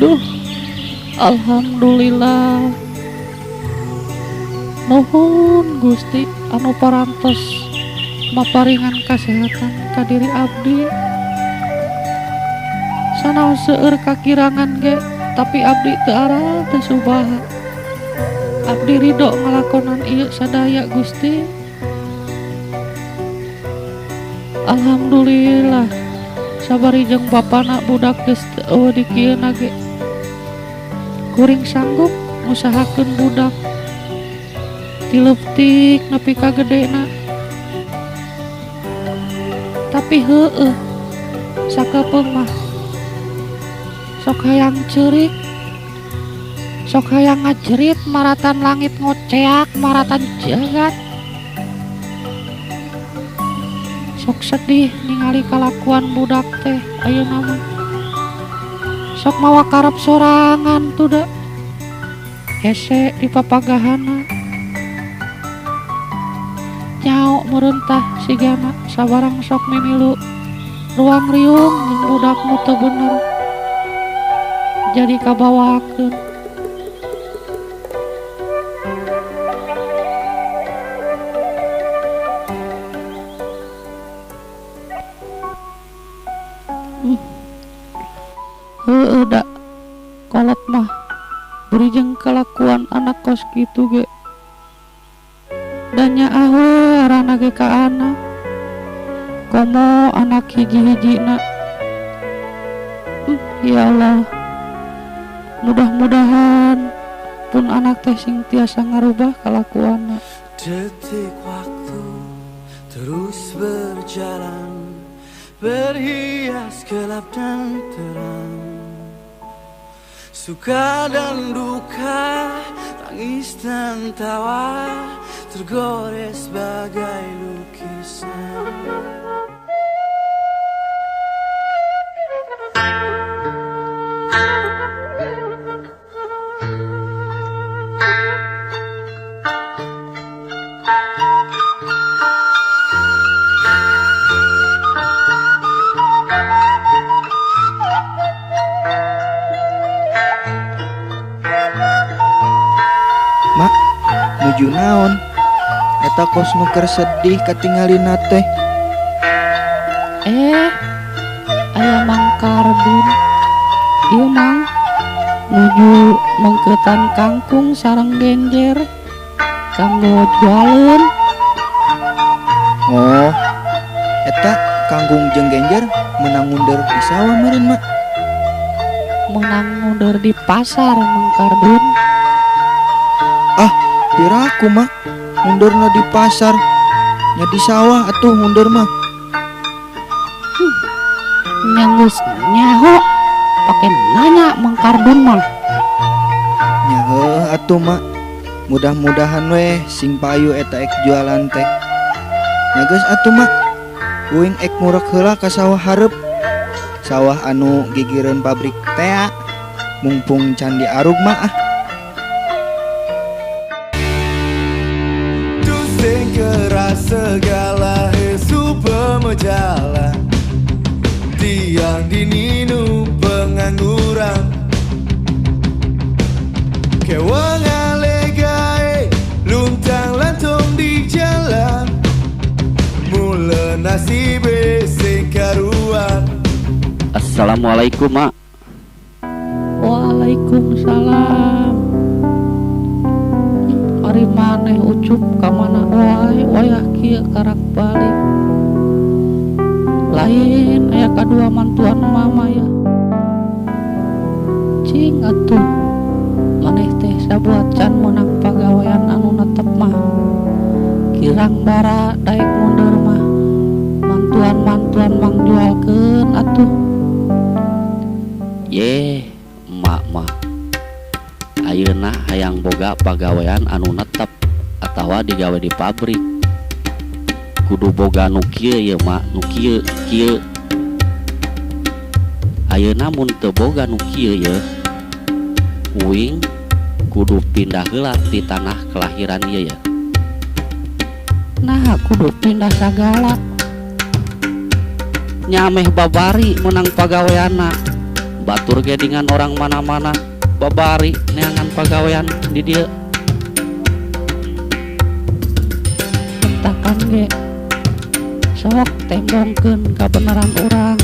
Duh, alhamdulillah. Nuhun Gusti anu parantos maparingan kasehatan ka diri abdi. Sanaos seueur kakirangan ge, tapi abdi teu aral teu subaha. Abdi ridho ngalakonan ieu sadaya Gusti. Alhamdulillah. Sabari jeung bapana budak geus teu eueuh dikieuna ge. Kuring sanggup ngusahakeun budak ti leutik nepi ka gedena. Tapi heueuh sakepeung mah sok hayang ceurik, sok hayang ngajerit maratan langit ngoceak maratan jagat. Sok sedih ningali kalakuan budak teh ayeuna mah. Sok mawa karep sorangan tuh da. Hese di papagahana. Nyao meureun tah sigana sabarang sok mimilu ruang riung jeung budak nu teu bener. Jadi kabawakeun. Heueuh da kolot mah beri jeung kalakuan anak kos kitu ge. Da nyaah we arana ge ka anak. Komo anak hiji-hijina. Ya Allah. Mudah-mudahan pun anak teh sing tiasa ngarubah kalakuanna. Detik waktu terus berjalan, berhias gelap dan terang. Suka dan duka, tangis dan tawa, tergores bagai lukisan. Mak, nuju naon? Eta kos nu keur sedih katingalina teh. Aya Mang Kardun. Ieu Mang nuju mengketan kangkung sareng genjer kanggo jualeun. Oh, eta kangkung jeung genjer meunang ngunder di sawah meureun, Mak? Meunang ngunder di pasar, Mang Kardun. Ah, piraku, Mak, ngunderna di pasar. Nya di sawah atuh ngunder mah. Nya geus nyaho pake nanya Mang Kardun mah. Nya heuh atuh, Mak. Mudah-mudahan weh sing payu eta ek jualan teh. Nya geus atuh, Mak. Uing ek ngurek heula ka sawah hareup. Sawah anu gigireun pabrik tea. Mungpung can diarug mah ah. Tusing keras segala hesu pemejala, tiang dininu pengangguran. Kewang alegae luntang lantung di jalan, mula nasibe sing karuan. Assalamualaikum, Mak. Waalaikumsalam. Ari maneh Ucup ka mana wae wayah kieu karak balik. Lain aya kadua mantuan mama ya. Cing atuh maneh teh sabuat can meunang pagawean anu netep mah. Kirang bara daek mundur mah. Mantuan-mantuan mangjualkeun atuh. Yeh, emak mah ayeuna hayang boga pagawean anu netep atawa digawe di pabrik. Kudu boga nu kieu ye mak, nu kieu kieu. Ayeuna mun teu boga nu kieu ye, uing kudu pindah heula ti tanah kelahiran ieu ya. Nah, kudu pindah sagala. Nya meh babari menang pagaweanna. Batur ge dengan orang mana-mana babari neangan pagawean di dieu. Mentakan ge sok tembongkeun kabeneran urang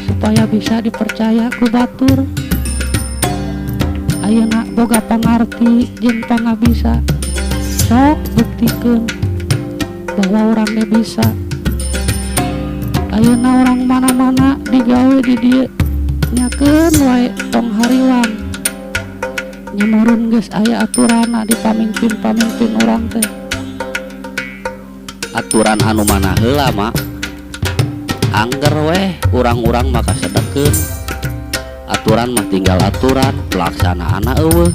supaya bisa dipercaya ku batur. Ayeuna boga pangarti jeung pangabisa, sok buktikeun bahwa urang ge bisa. Ayeuna orang mana-mana digawe di dieu nyakeun wae tong hariwang. Nyemurun geus aya aturanna di pamimpin-pamimpin urang teh. Aturan anu mana heula mak? Angger weh urang-urang maka sedekeun. Aturan mah tinggal aturan, pelaksanaanna eueuh.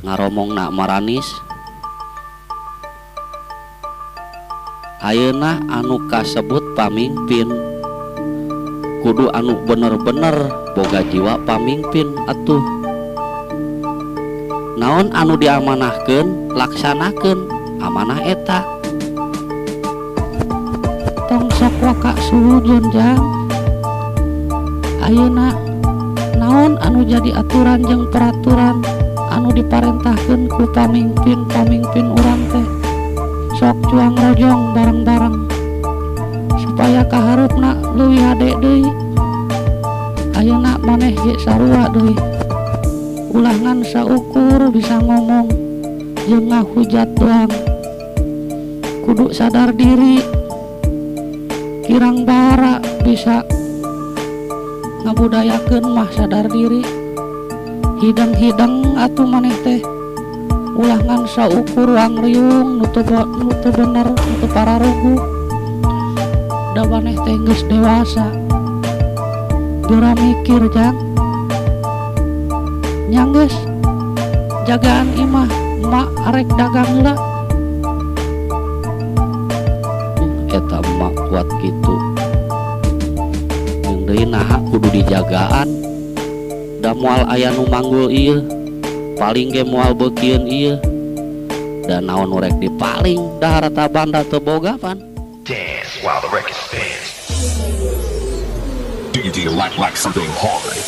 Ngaromongna maranis. Ayeuna anu kasebut pamimpin kudu anu bener-bener boga jiwa pamimpin atuh. Naon anu diamanahkeun, laksanakeun amanah eta. Tong sok waka suudzon jang. Ayeuna naon anu jadi aturan jeung peraturan anu diparentahkeun ku pamimpin-pamimpin urang teh. Sok cuang rojong bareng-bareng supaya kaharupna leuwih hade deui. Ayeuna maneh ge sarua deui. Ulah ngan saukur bisa ngomong jeung ngahujat doang. Kudu sadar diri. Kirang bara bisa ngabudayakeun mah sadar diri. Hidang-hidang atuh maneh teh. Ulah ngan saukur wangriung nu teu bener, nu teu pararuguh. Da maneh teh geus dewasa. Geura mikir jang. Nya geus jagaan imah emak arek dagang heula. Eta emak kuat kitu. Jeung deui naha kudu dijagaan. Da moal aya nu manggul ieu. Paling ge moal beukieun ieu. Da naon nu rek dipaling, da harta banda teu boga pan. Dance while the record spins. Do you like something hard?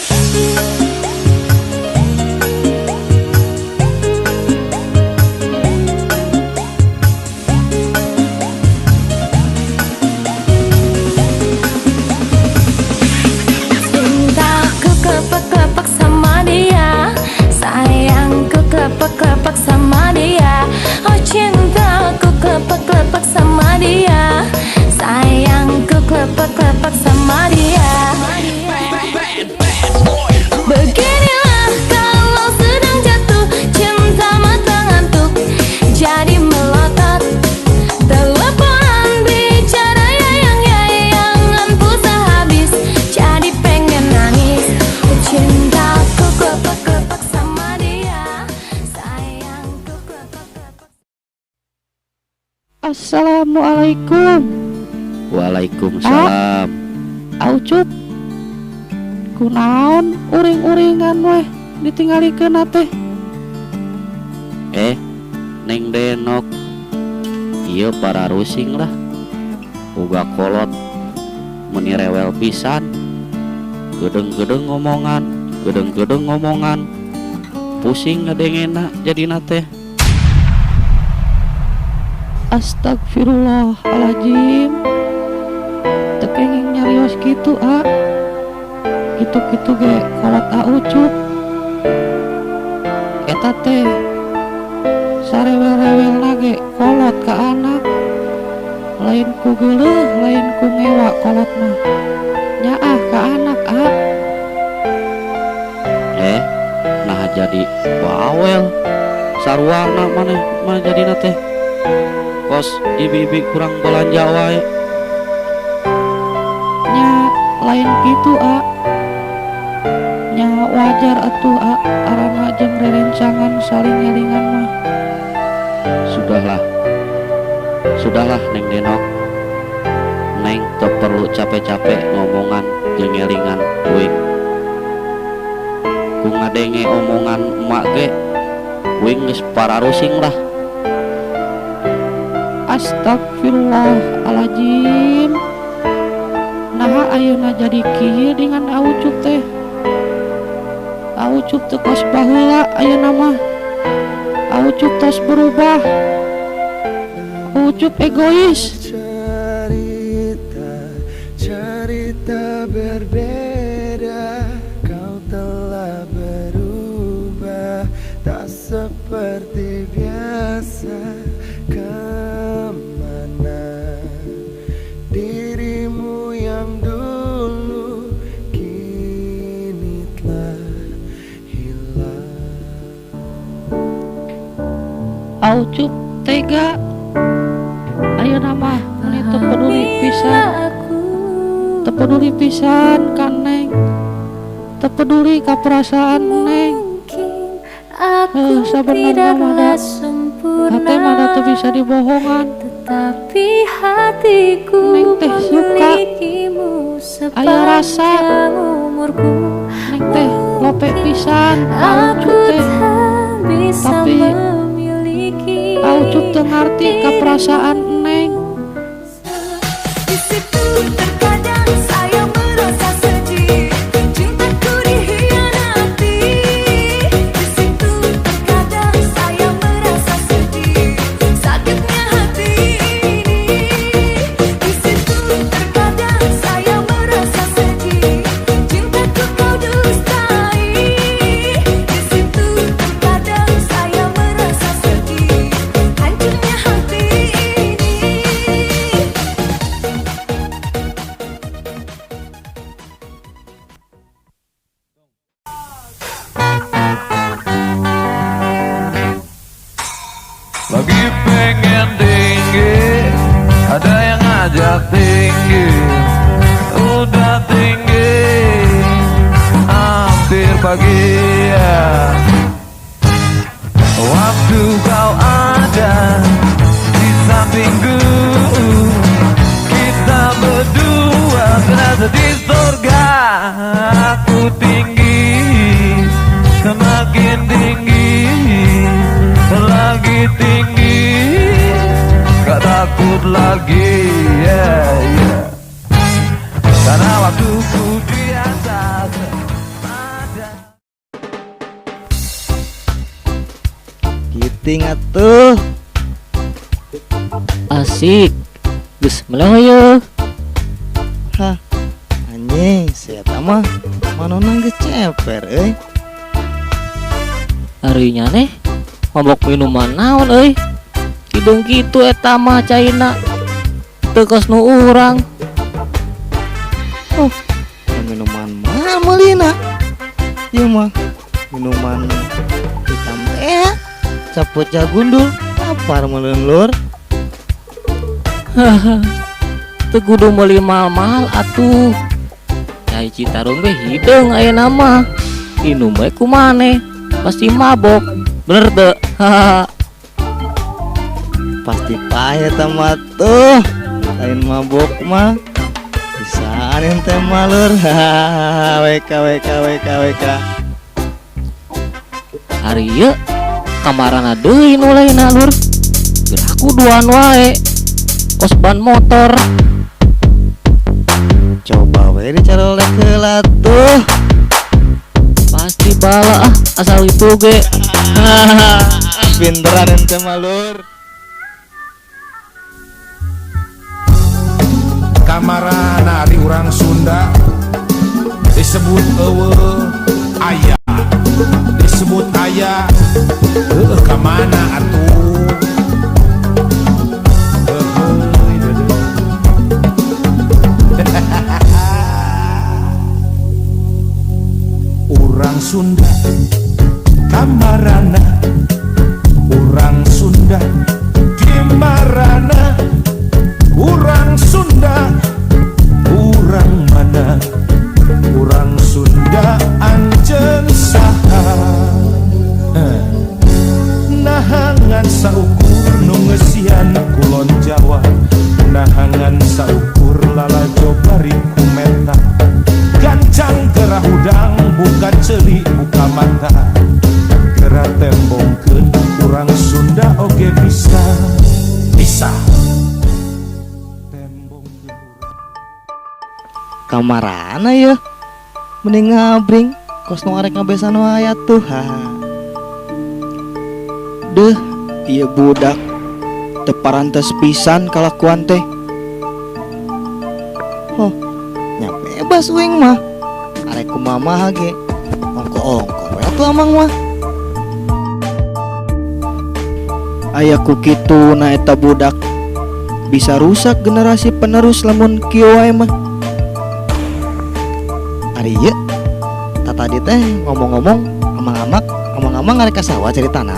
Cintaku klepek-klepek sama dia, sayangku klepek-klepek sama dia. Oh cintaku klepek-klepek sama dia, sayangku klepek-klepek sama dia. Beginilah kalau sedang jatuh cinta, mata ngantuk jadi melotot. Teleponan bicara yayangan pulsa habis, jadi pengen nangis. Cintaku klepek-klepek sama dia, sayangku klepek-klepek. Assalamualaikum. Waalaikumsalam. Aucut. Kunaon uring-uringan weh ditinggalikeun teh. Neng Denok. Ieu para rusing lah. Uga kolot meni rewel pisan. Gedeng-gedeng ngomongan, gedeng-gedeng ngomongan. Pusing ngadengena jadina teh. Astagfirullahaladzim. Teu kenging nyarios kitu ah. Kitu-kitu ge kolot aucut. Eta teh sarewel-rewelna ge kolot ka anak. Lain ku geuleuh, lain ku ngewa kolot mah. Nyaah ka anak ah. Nah jadi bawel. Sarwana maneh mah jadina teh. Kos ibi-ibi kurang belanja wae. Nya lain kitu ah. Nya wajar atuh ah, arana jeung rerencangan saling ngelingan mah. Sudahlah. Sudahlah Neng Denok. Neng teu perlu capek-capek ngomongan jeung ngelingan uing. Ku ngadenge omongan emak ge uing geus pararusing lah. Astagfirullahaladzim. Naha ayeuna jadi kieu dengan Aucup teh. Aucup teu kos baheula ayeuna mah. Aucup tos berubah. Ucup egois. Cerita, cerita berbeda. Kau telah berubah, tak seperti biasa. Kemana dirimu yang dulu kini telah hilang. Aucup tega. Ayeuna mah meuni teu peduli pisan. Teu peduli pisan ka Neng. Teu peduli ka perasaan Neng. Aku Sabenerna mah da tidaklah sempurna, hate mah da teu bisa dibohongan. tetapi hatiku Neng teh suka. memilikimu Aya rasa. sepanjang umurku. Neng teh lope pisan ka Aku Ucup teh. tak bisa Tapi memiliki Aucup teu ngarti ka perasaan Neng. Di situ terkadang saya merasa sedih, cintaku dikhianati. Di situ terkadang saya merasa sedih, sakitnya hati ini. Di situ terkadang saya merasa sedih, cintaku kau dustai. Di situ terkadang saya merasa sedih, hancurnya hati ini. Lagi pengen tinggi, ada yang ngajak tinggi. Udah tinggi, hampir pagi ya. Waktu kau ada di sampingku, kita berdua berada di surga. Aku tinggi, semakin tinggi, lagi tinggi, gak takut lagi, yeah, yeah. Karena waktuku di atas ada. Giting atuh. Asik. Geus meleh ye. Hah. Anjing, si eta mah manona geus ceper euy. Ari nyaneh mabok minuman naon euy. Hideung kitu eta mah caina. Teu kos nu urang. Oh, minuman mahal meulina. Ieu mah minuman hitam teh. Caput jagundul, lapar meuleun lur. Teu kudu meuli mahal-mahal atuh. Cai Citarum ge hideung ayeuna mah. Inum we ku maneh, pasti mabok. Bener teu? Hahaha. Pasti paeh eta mah tuh. Lain mabok mah. Bisaan ente mah lur. Hahaha. WK WK WK WK. Ari ieu kamarana deui nu lainna lur. Geura duaan wae. Kos ban motor. Coba we dicarolek heula tuh. Pasti bala ah asal itu ge. Hahaha. Pinteran ente mah lur. Kamarana ari urang Sunda disebut eueuh aya, disebut aya heueuh ka mana atuh. Heuheuy, deudeuh. Kulon Jawa Nahangan saukur lalajo bari kumeta Gancang gerah hudang buka ceuli buka mata Geura tembongkeun urang Sunda oge bisa bisa Tembongkeun urang Kamarana yeuh mending ngabring kos nu arek ngabesan wae atuh ha. Deuh ieu budak teu parantes pisan kalakuan teh. Oh, nya bebas uing mah. Arek kumaha ge ongko-ongko we atuh amang mah. Aya ku kitu na eta budak bisa rusak generasi penerus lamun kieu wae mah. Ari ieu tadi teh ngomong-ngomong amang-amak amang-amang arek ka sawah caritana.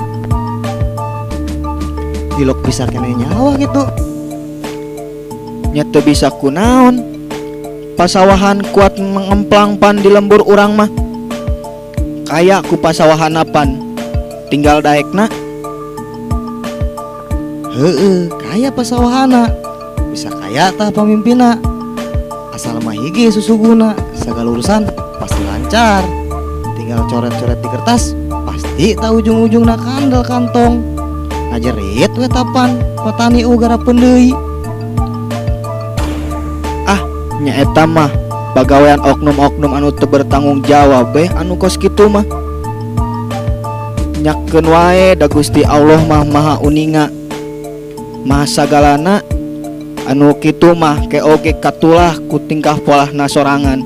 Dilok bisa kene nyawa gitu. Nya teu bisa kunaon. Pasawahan kuat mengemplang pan di lembur urang mah. Kaya ku pasawahan pan. Tinggal daekna. Heeh, kaya pasawahana. Bisa kaya tah pamimpinna. Asal mah hiji susuguna, segala urusan pasti lancar. Tinggal coret-coret di kertas, pasti tah ujung-ujungna kandel kantong. Ngajerit we tapan, petani ugarapeun deui. Ah, nya eta mah pagawean oknum-oknum anu teu bertanggung jawab beh anu kos kitu mah. Nyakeun wae da Gusti Allah mah maha uninga. Maha sagalana anu kitu mah ke oge katulah ku tingkah polahna sorangan.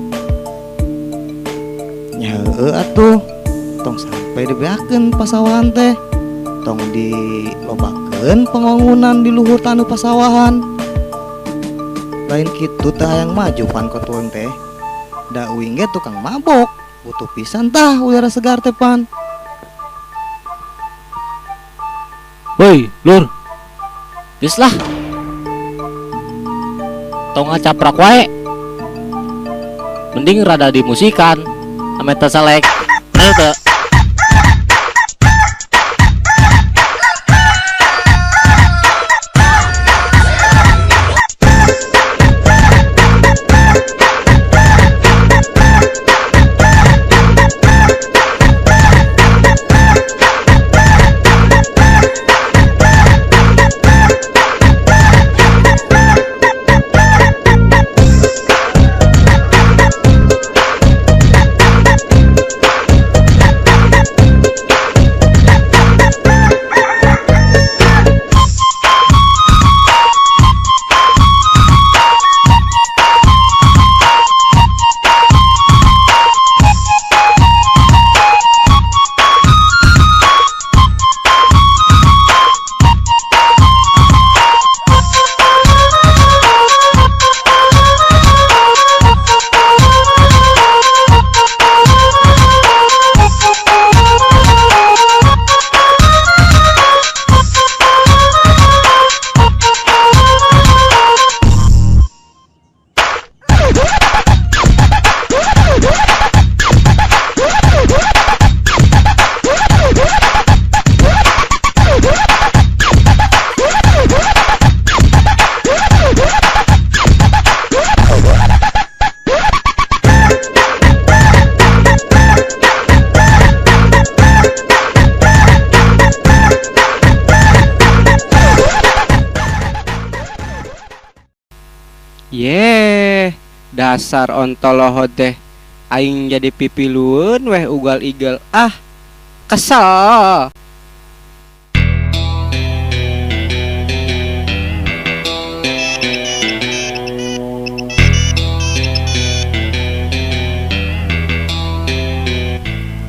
Nya heueuh atuh, tong sampai dibeakeun pasawahan teh. Tong dilobakeun pembangunan di luhur taneuh pasawahan. Lain kitu teh hayang maju pan kotuan teh. Da uing ge tukang mabok, butuh pisan tah udara segar teh pan. Woi, Lur. Geus lah. Tong ngacaprak wae. Mending rada dimusikan ame teu selek. Bener teu? Yeh, dasar ontolohod teh. Aing jadi pipilueun weh ugal igel. Ah, kesel.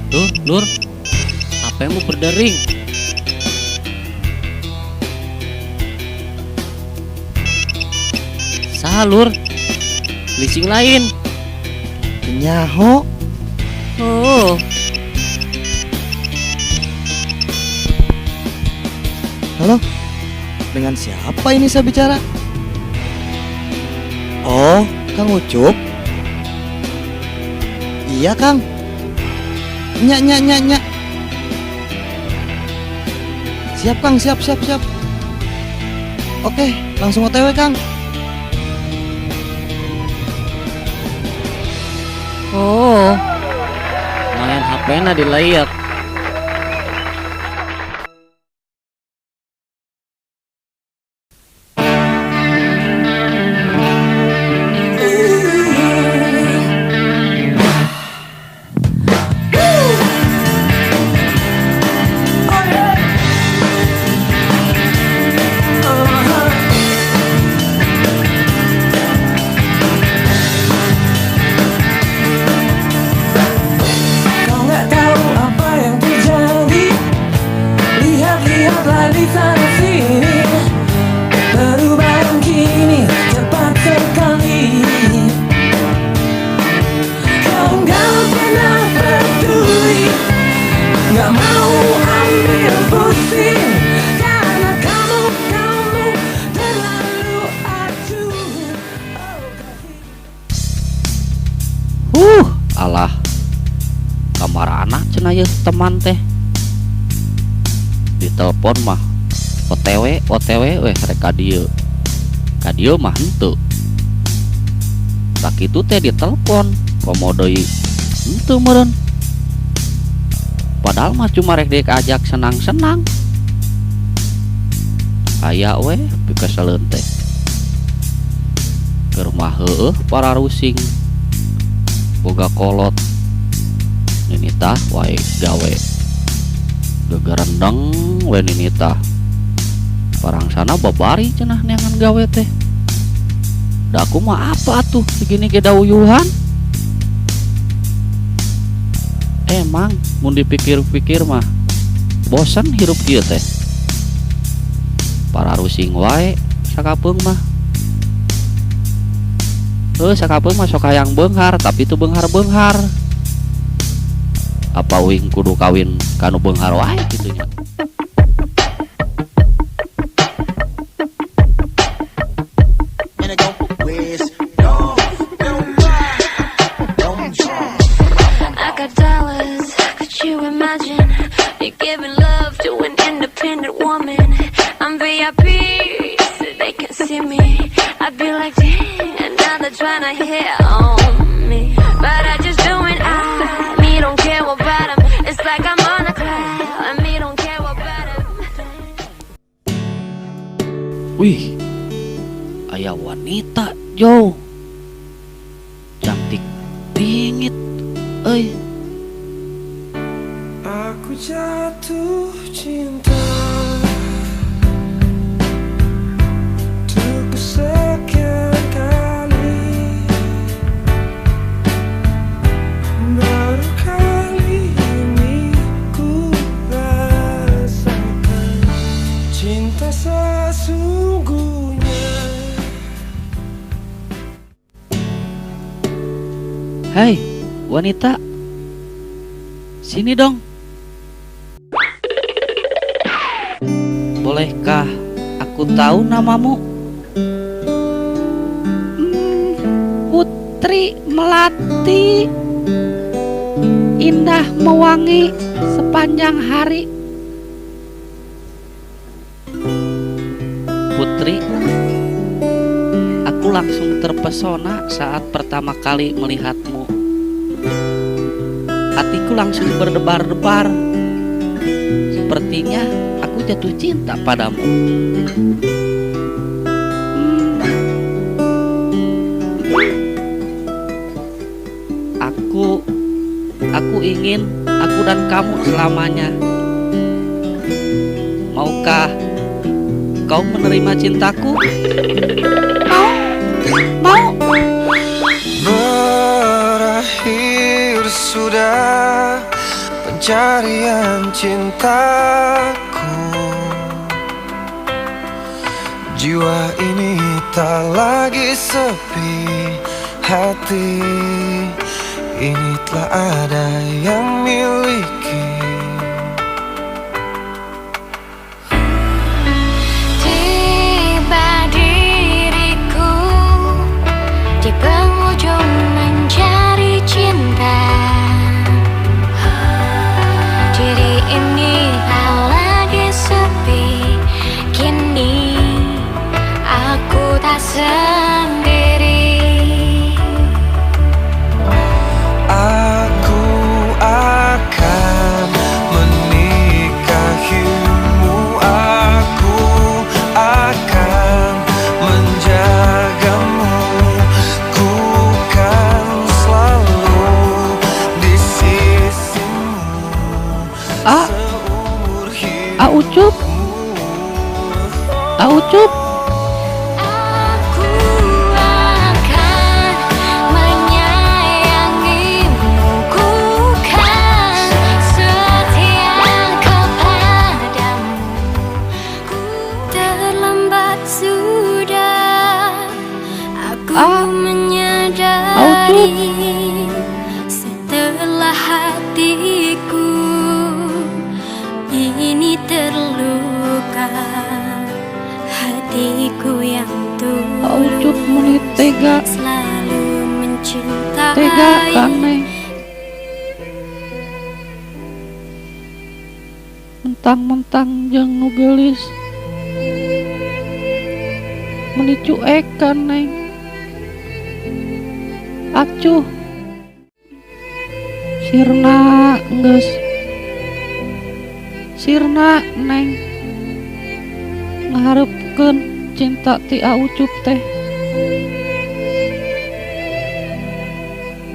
Tuh, Lur. HP-mu berdering. Saha, Lur? Leasing lain. Nyaho. Oh. Halo. Dengan siapa ini saya bicara? Oh, Kang Ucup. Iya, Kang. Nya nya nya nya. Siap, Kang, siap siap siap. Oke, langsung OTW, Kang. Oh, main HP-na dilayak. Kau nggak tahu apa yang terjadi. Lihat-lihatlah di sana sini. Perubahan kini cepat sekali. Kau nggak pernah peduli, nggak mau ambil pusing, karena kamu, kamu terlalu acuh. Oh, kasih. Alah, kamarana cenah yeuh teman teh. Ditelepon mah OTW OTW weh rek ka dieu. Ka dieu mah henteu. Sakitu teh ditelepon komo deui henteu meureun. Padahal mah cuma rek diajak senang-senang. Aya weh pikeseleun teh. Keur mah heueuh para rusing. Boga kolot ninitah wae gawe gegerendeng we ninitah parangsana babari cenah neangan gawe teh. Da aku mah apa atuh segini ge dauyuhan. Emang mun dipikir-pikir mah bosan hirup kieu teh. Para rusing wae sakapeung mah. Heuh, sakapeung mah sok hayang beunghar tapi teu beunghar-beunghar. Apa uing kudu kawin kanu beunghar wae kitu nya. I got dollars, could you imagine me giving love to an independent woman? I'm VIP, so they can see me. I'd be like, dang, another tryna hit on me. But I just doing I, me don't care about 'em. It's like I'm on a cloud, and me don't care about 'em. Wih, aya wanita jauh cantik bingit euy. Aku jatuh cinta untuk kesekian kali. Baru kali ini ku rasakan cinta sesungguhnya. Hai wanita, sini dong. Bolehkah aku tahu namamu? Putri Melati, indah mewangi sepanjang hari. Putri, aku langsung terpesona saat pertama kali melihatmu. Hatiku langsung berdebar-debar. Sepertinya aku jatuh cinta padamu. Aku ingin aku dan kamu selamanya. Maukah kau menerima cintaku? Mau? Mau? Berakhir sudah pencarian cintaku. Jiwa ini tak lagi sepi, hati ini telah ada yang miliki. Tiba diriku di penghujung mencari cinta. Diri ini tak lagi sepi, kini sendiri. Aku akan menikahimu, aku akan menjagamu, ku kan selalu di sisimu. A Seumur A Ucup, A Ucup. Aku akan menyayangimu, ku kan setia kepadamu. Ku terlambat sudah, aku Ah, menyadari setelah hatiku ini terluka, hatiku yang A Ucup meni tulus tega, selalu tega ka mencintai. Neng. Mentang-mentang jeung nu geulis, meni cuek ka Neng. Acuh. Sirna geus. Sirna Neng ngaharepkeun cinta ti A Ucup teh.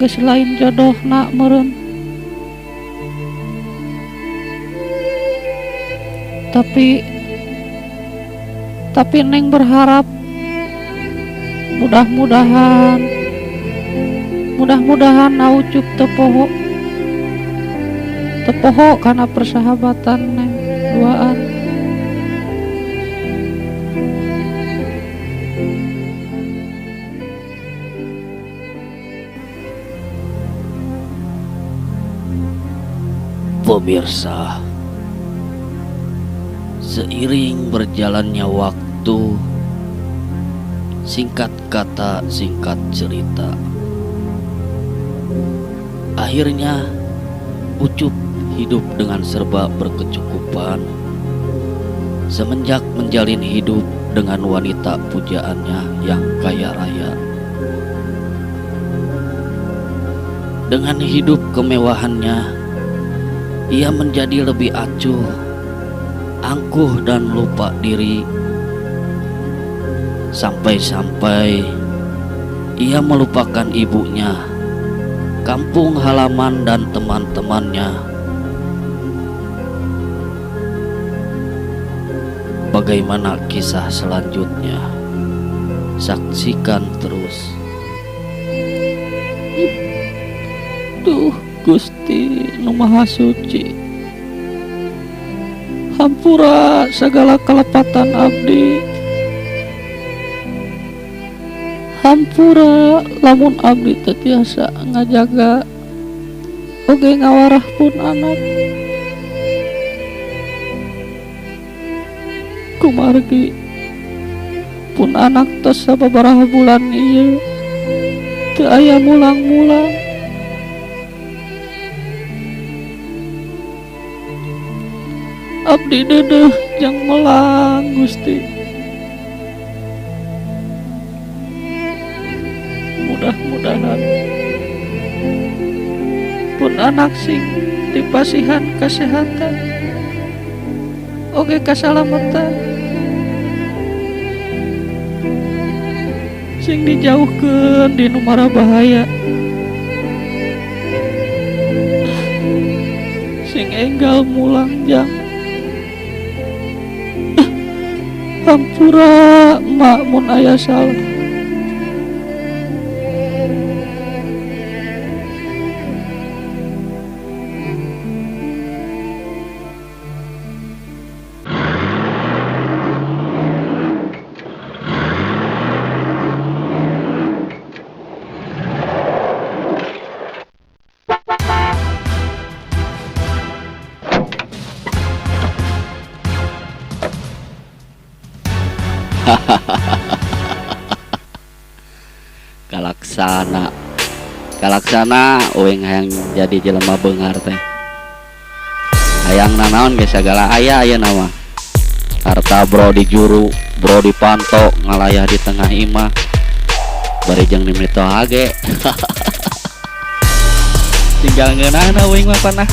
Geus lain jodohna meureun. Tapi Neng berharap mudah-mudahan A Ucup teu poho. Teu poho kana persahabatan Neng duaan. Pemirsa, seiring berjalannya waktu, singkat kata, singkat cerita, akhirnya Ucup hidup dengan serba berkecukupan semenjak menjalin hidup dengan wanita pujaannya yang kaya raya. Dengan hidup kemewahannya, ia menjadi lebih acuh, angkuh dan lupa diri. Sampai-sampai ia melupakan ibunya, kampung halaman dan teman-temannya. Bagaimana kisah selanjutnya? Saksikan terus. Duh Gusti nu Maha Suci, hampura segala kelepatan abdi. Hampura lamun abdi teu tiasa ngajaga oge ngawarah pun anak. Kumargi pun anak tos sababaraha bulan ieu teu aya mulang-mulang. Abdi deudeuh jang melang Gusti. Mudah-mudahan pun anak sing dipasihan kesehatan oge kasalamatan, sing dijauhkeun di nu mara bahaya, sing enggal mulang jang. Hampura mak mun aya salah. Kalaksana, kalaksana uing hayang jadi jelema beunghar teh. Hayang nanaon ge sagala aya aya nama. Harta bro di juru. Bro dipanto ngalayah di tengah imah bari jeung ni mitoha ge. Tinggal ngeunahna uing mah panah.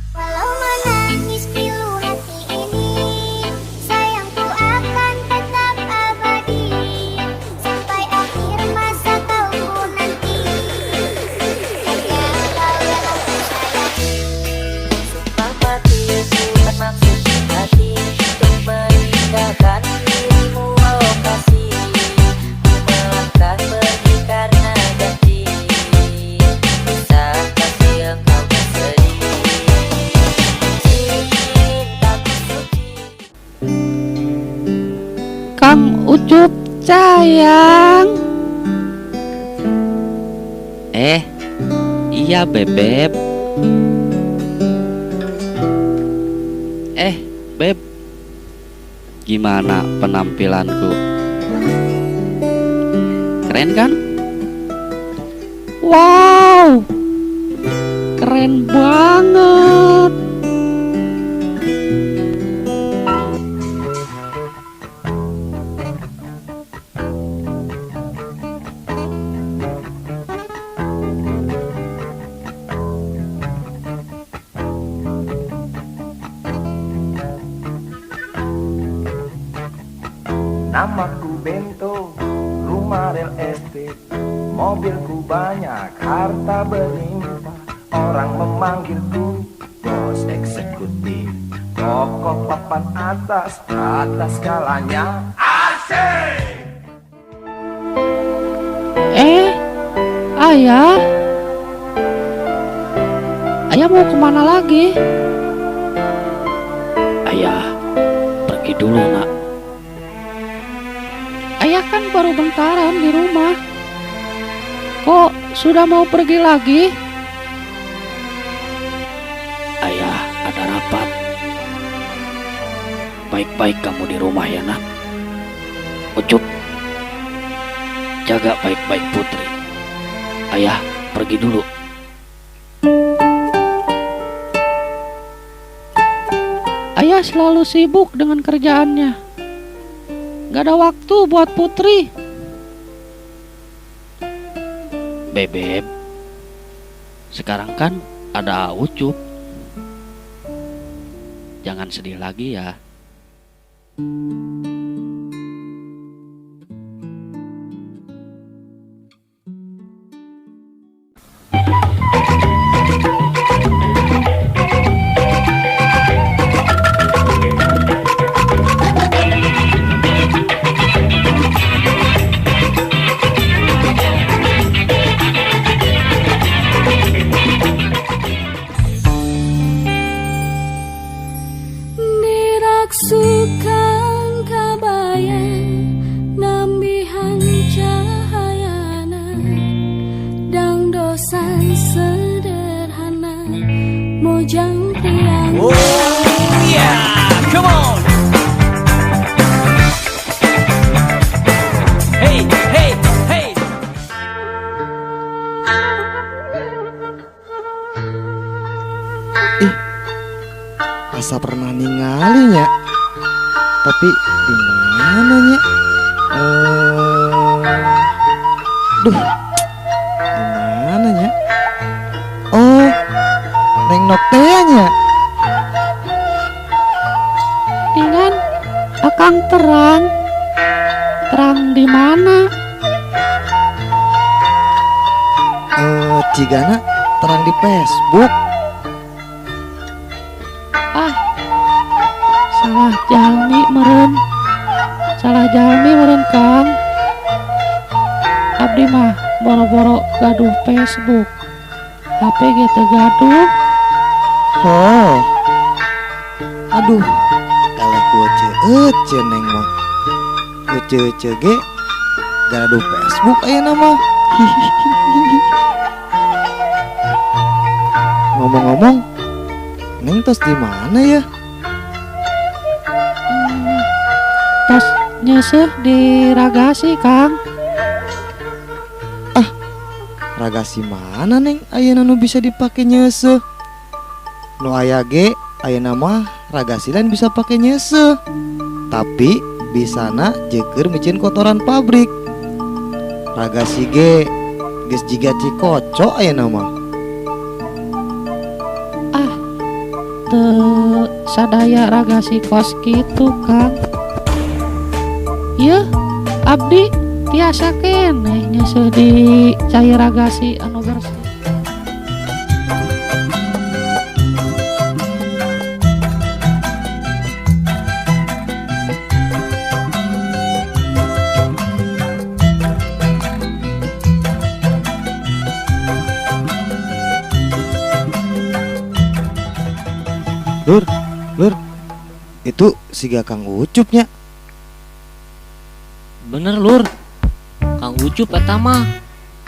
Walau menangis pilu hati ini, sayangku akan tetap abadi sampai akhir masa kau nanti. Hanya kau yang aku sayangi. Sumpah mati bukan maksud hati untuk meninggalkan dirimu, oh kasih. Ku melangkah pergi karena janji, saat kasih engkau bersedih. Cintaku suci. Kang Ucup sayang. Eh, iya Bebeb. Eh, Beb. Gimana penampilanku? Keren kan? Wow. Keren banget. Namaku Bento, rumah real estate, mobilku banyak, harta berlimpah. Orang memanggilku bos eksekutif, tokoh papan atas, atas skalanya. Asik! Eh, ayah. Ayah mau kemana lagi? Ayah, pergi dulu nak. Ayah kan baru bentaran di rumah. Kok sudah mau pergi lagi? Ayah ada rapat. Baik-baik kamu di rumah ya nak. Ucup, jaga baik-baik Putri. Ayah pergi dulu. Ayah selalu sibuk dengan kerjaannya. Gak ada waktu buat Putri. Bebeb, sekarang kan ada Ucup. Jangan sedih lagi ya. Diraksukan kabaya nambihan cahayana dangdosan sederhana mojang priang. Oh yeah, come on. Hey, hey, hey. Ih, asa pernah ningalinya. Tapi di mana nya? Duh, di mana nya? Oh, Neng Nok teh nya. Dengan akang terang. Terang di mana? Cigana terang di Facebook. Ah, salah jalmi meren. Salah jalmi meren Kang. Abdi mah boro-boro gaduh Facebook. HP ge teu gaduh. Oh. Aduh, eleh ku ece Neng mah. Ece ge gaduh Facebook ayeuna mah. Ngomong-ngomong, Neng tos di mana ya? Tos nyeuseuh di Ragasi, Kang. Ah, Ragasi mana Neng ayeuna nu bisa dipake nyeuseuh? Nu aya ge ayeuna mah Ragasi lain bisa pake nyeuseuh. Tapi bisana jeukeur miceun kotoran pabrik. Ragasi ge geus jiga Cikoco ayeuna mah. Ah, teu sadaya Ragasi kos kitu, Kang. Yeuh, abdi tiasa keneh nyeuseuh di cai Ragasi anu bersih. Lur, lur, itu siga Kang Ucupnya. Bener lur, Kang Ucup eta mah.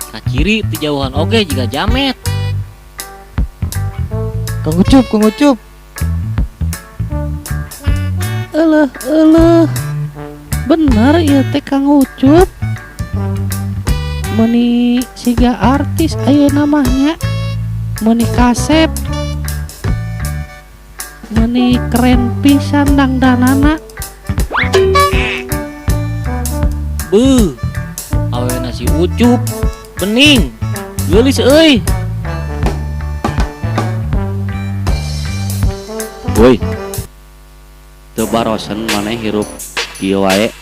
Kaciri ti jauhan oge jiga jamet. Kang Ucup, Kang Ucup. Eleuh, eleuh. Bener ieu teh Kang Ucup. Meuni siga artis ayeuna mah nya. Meuni kasep. Meuni keren pisan dangdanana. Beuh, awena si Ucup bening, geulis euy. Woi, teu barosen maneh hirup kieu wae.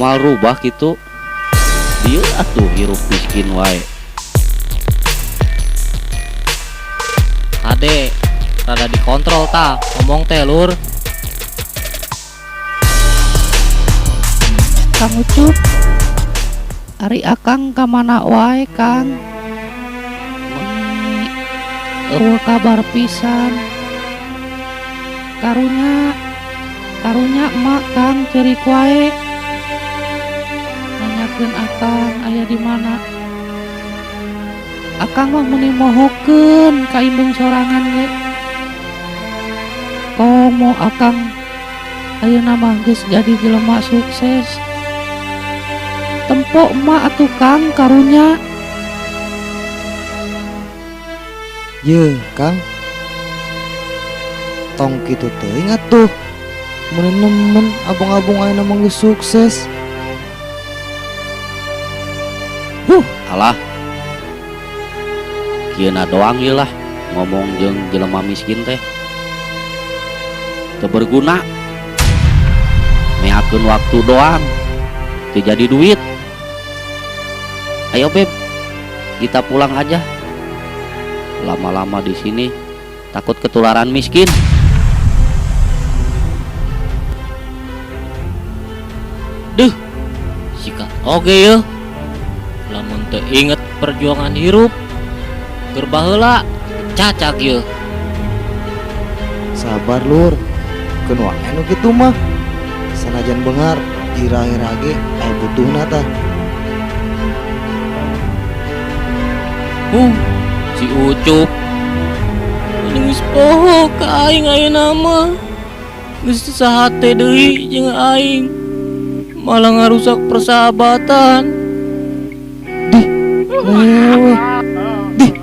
Moal rubah kitu. Dieu atuh hirup miskin wae. Ade, rada dikontrol tah ngomong teh lur. Kang Ucup, ari akang ka mana wae Kang? Meuni eueuh kabar pisan. Karunya, karunya emak Kang ceurik wae. Nanyakeun akang aya di mana. Akang mah meuni mohokeun ka indung sorangan ge. Komo akang ayeuna mah geus jadi jelema sukses. Tempo emak atuh Kang karunya. Yeuh Kang, tong kitu teuing atuh. Meuni nemen abang-abang ayeuna mah geus sukses. Huh, alah. Kieuna doang ieu lah ngomong jeung jelema miskin teh. Teu berguna. Meakeun waktu doang. Teu jadi duit. Ayo Beb, kita pulang aja. Lama-lama di sini takut ketularan miskin. Duh, sikat oge yeuh. Lamun teu inget perjuangan hirup, keur baheula cacak yeuh. Sabar lur, keun wae nu kitu mah. Sanajan beunghar, ira-ira ge aya butuhna tah. Si Ucup geus poho ka aing ayeuna mah. Geus teu sahate deui jeung aing. Malah ngarusak persahabatan. Dih, lewe. Dih,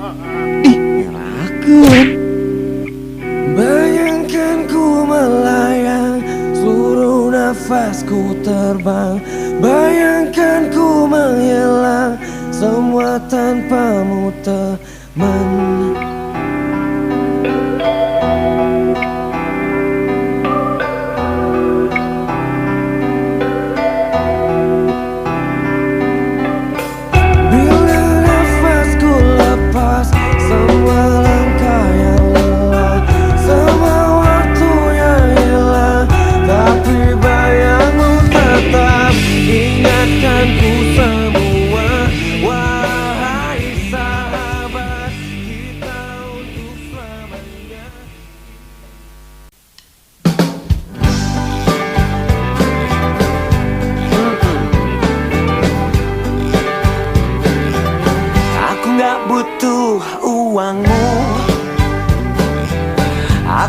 dih, ngerakeun. Bayangkan ku melayang, seluruh nafasku terbang. Bayangkan ku menghilang, semua tanpamu teman. Bila nafasku lepas, semua langkah yang lelah, semua waktu yang hilang, tapi bayangmu tetap ingatkan ku semua. Wahai sahabat.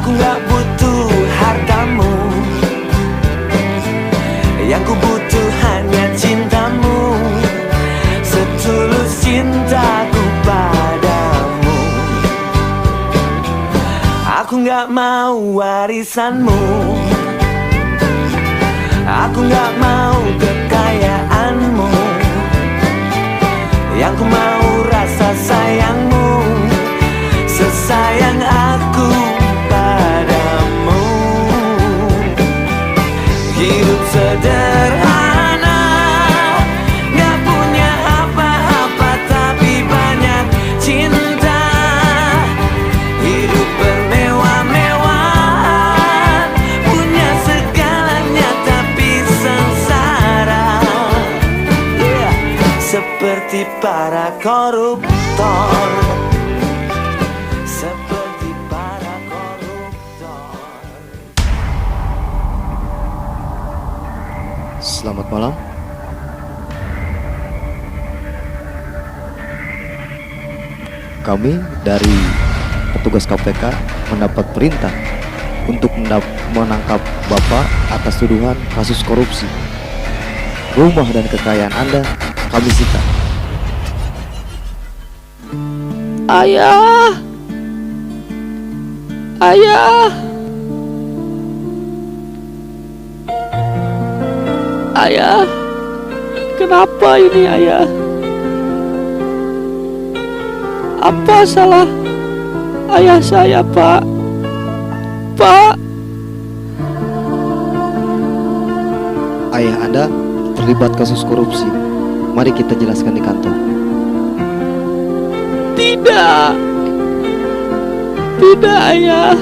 Aku gak butuh hartamu, yang ku butuh hanya cintamu, setulus cintaku padamu. Aku gak mau warisanmu, aku gak mau kekayaanmu, yang ku mau rasa sayangmu, sesayang aku padamu. Hidup sederhana, gak punya apa-apa tapi banyak cinta. Hidup bermewah-mewahan, punya segalanya tapi sengsara. Yeah. Seperti para koruptor, seperti para koruptor. Selamat malam. Kami dari petugas KPK mendapat perintah untuk menangkap Bapak atas tuduhan kasus korupsi. Rumah dan kekayaan Anda kami sita. Ayah, ayah, ayah, kenapa ini ayah? Apa salah ayah saya, Pak? Pak, Ayah Anda terlibat kasus korupsi. Mari kita jelaskan di kantor. Tidak, tidak ayah,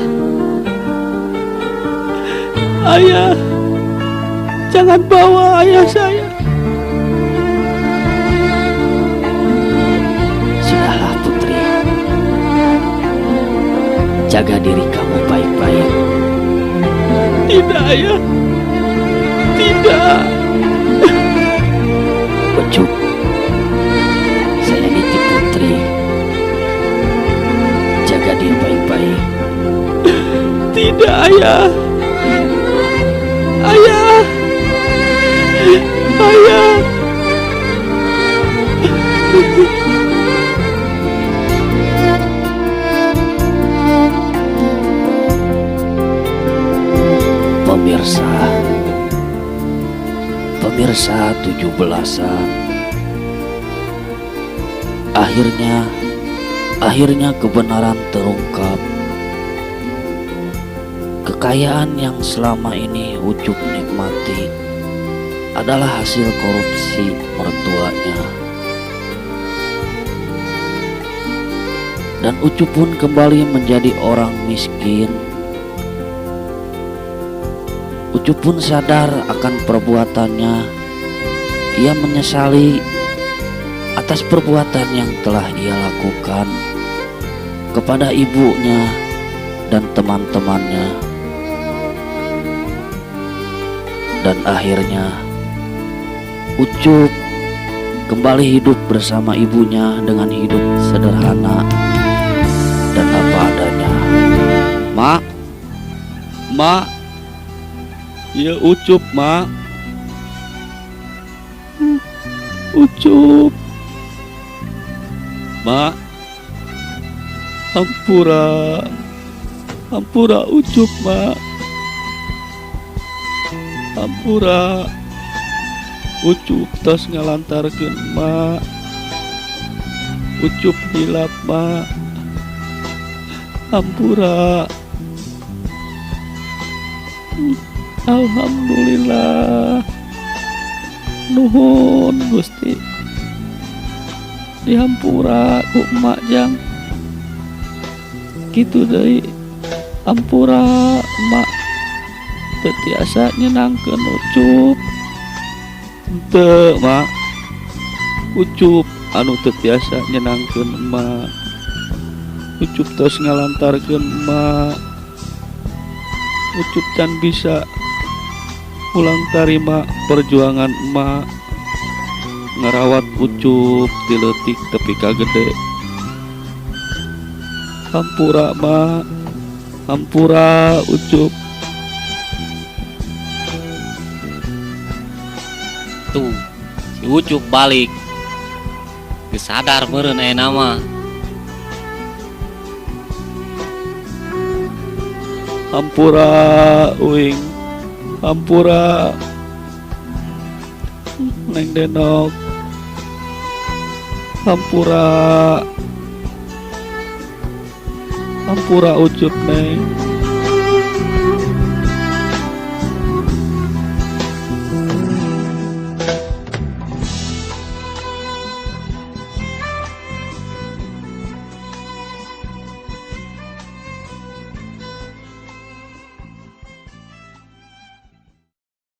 ayah, jangan bawa ayah saya. Sudahlah Putri, jaga diri kamu baik-baik. Tidak ayah, tidak. Ucup, saya nitip Putri, jaga dia baik-baik. Tidak ayah, ayah, ayah. Pemirsa, pemirsa 17-an, akhirnya kebenaran terungkap. Kekayaan yang selama ini Ucup nikmati adalah hasil korupsi mertuanya. Dan Ucup pun kembali menjadi orang miskin. Ucup pun sadar akan perbuatannya. Ia menyesali atas perbuatan yang telah ia lakukan kepada ibunya dan teman-temannya. Dan akhirnya Ucup kembali hidup bersama ibunya dengan hidup sederhana dan apa adanya. Mak, mak, ya Ucup, mak. Ucup, mak, hampura, hampura Ucup, mak, hampura. Ucup tos ngalantarkeun mak, Ucup hilap mak, hampura. Alhamdulillah, nuhun Gusti, dihampura ku emak jang. Kitu deui, hampura emak, teu tiasa nyenangkeun Ucup. Teu mak, Ucup anu teu tiasa nyenangkeun emak. Ucup tos ngalantarkeun emak. Ucup can bisa ulang tarima perjuangan emak ngarawat Ucup ti leutik tepi ka gede. Hampura mak. Hampura Ucup. Tuh, si Ucup balik. Geus sadar meureun ayeuna mah. Hampura uing. Hampura Neng Denok. Hampura. Hampura Ucup Neng.